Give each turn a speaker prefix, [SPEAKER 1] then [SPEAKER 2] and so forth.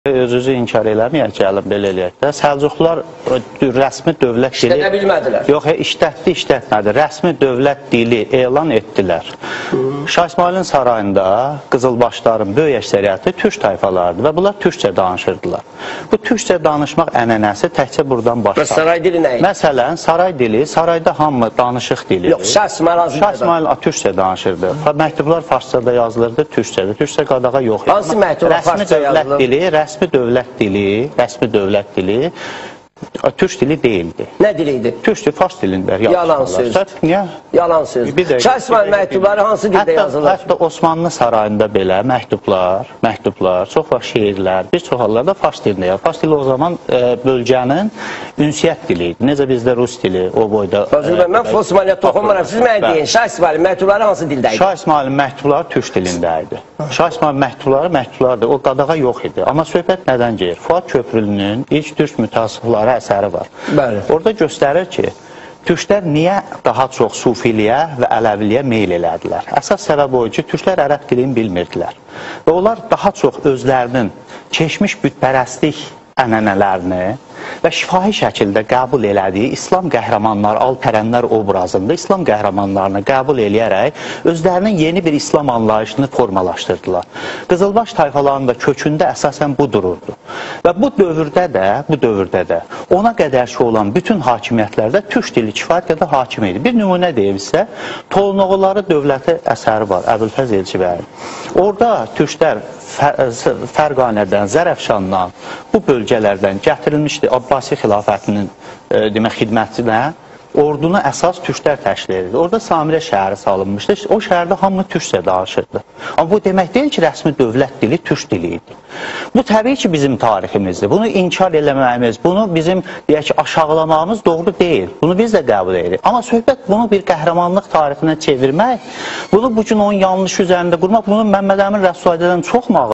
[SPEAKER 1] Özünüzü inkar eləməyək, gəlin belə eləyək də. Səlcuqlular rəsmi dövlət dili
[SPEAKER 2] İşlədə bilmədilər.
[SPEAKER 1] Yox, işlətdi, işlətmədi. Rəsmi dövlət dili elan etdilər. Şah İsmayılın sarayında qızılbaşların böyük əksəriyyəti türk tayfalarıdır və bunlar türkcə danışırdılar. Bu türkcə danışmaq ənənəsi təkcə buradan başladı.
[SPEAKER 2] Bəs saray dili nə idi?
[SPEAKER 1] Məsələn, saray dili, sarayda hamı danışıq dili.
[SPEAKER 2] Yox, Şah İsmayıl hansı
[SPEAKER 1] Şah İsmayıl türkcə danışırdı. Məktublar farsçada yazılırdı, türkcədə. Türkcə qadağa yox idi.
[SPEAKER 2] Hansı məktublar farsça yazılırdı?
[SPEAKER 1] Rəsmi dövlət dili, rəsmi dövlət dili türk dili deyildi.
[SPEAKER 2] Nə dili idi?
[SPEAKER 1] Türk dili, fars dilində yazılır.
[SPEAKER 2] Yalan söz.
[SPEAKER 1] Niyə?
[SPEAKER 2] Yalan söz. Şah İsmayıl məktubları hansı dildə yazılır?
[SPEAKER 1] Hətta Osmanlı sarayında belə məktublar, çox vaxt şeirlər, bir çox hallarda fars dilində yazılır. Fars dili o zaman bölgənin ünsiyyət dili idi. Necə bizdə rus dili o boyda.
[SPEAKER 2] Fazıl bəy, mən Osmanlıya toxunmuram. Siz mənə deyin, Şah İsmayılın məktubları hansı dildə idi?
[SPEAKER 1] Şah İsmayılın məktubları türk dilində idi. Şah İsmayılın məktubları məktublardır. O qadağa yox idi. Amma söhbət nədən gedir? Fuad Köprülünün ilk türk mütəəssıfları əsəri var.
[SPEAKER 2] Bəli.
[SPEAKER 1] Orada göstərir ki, türklər niyə daha çox sufiliyə və ələviliyə meyl elədilər? Əsas səbəb o idi ki, türklər ərəb dilini bilmirdilər. Və onlar daha çox özlərinin keçmiş bütpərəstlik ənənələrini və şifahi şəkildə qəbul elədiyi İslam qəhrəmanları, alpərənlər obrazında İslam qəhrəmanlarını qəbul eləyərək özlərinin yeni bir İslam anlayışını formalaşdırdılar. Qızılbaş tayfalarının da kökündə əsasən bu dururdu. Və bu dövrdə də ona qədər ki olan bütün hakimiyyətlərdə türk dili kifayət qədər hakim idi. Bir nümunə deyim sizə, Tolunoğulları dövləti əsəri var, Əbülfəz Elçibəyin. Orada türklər Fərqanədən, Zərəfşandan, bu bölgələrdən gətirilmişdi Abbasi xilafətinin demək, xidmətinə. Ordunu əsas türklər təşkil edirdi. Orada Samirə şəhəri salınmışdı. O şəhərdə hamı türkcə danışırdı. Amma bu demək deyil ki, rəsmi dövlət dili türk dili idi. Bu təbii ki, bizim tariximizdir. Bunu inkar eləməyimiz, bunu bizim deyək ki, aşağılamağımız doğru deyil. Bunu biz də qəbul edirik. Amma söhbət bunu bir qəhrəmanlıq tarixinə çevirmək, bunu bugün onun yanlış üzərində qurmaq, bunu Məmməd Əmin Rəsulzadədən çox mu ağır?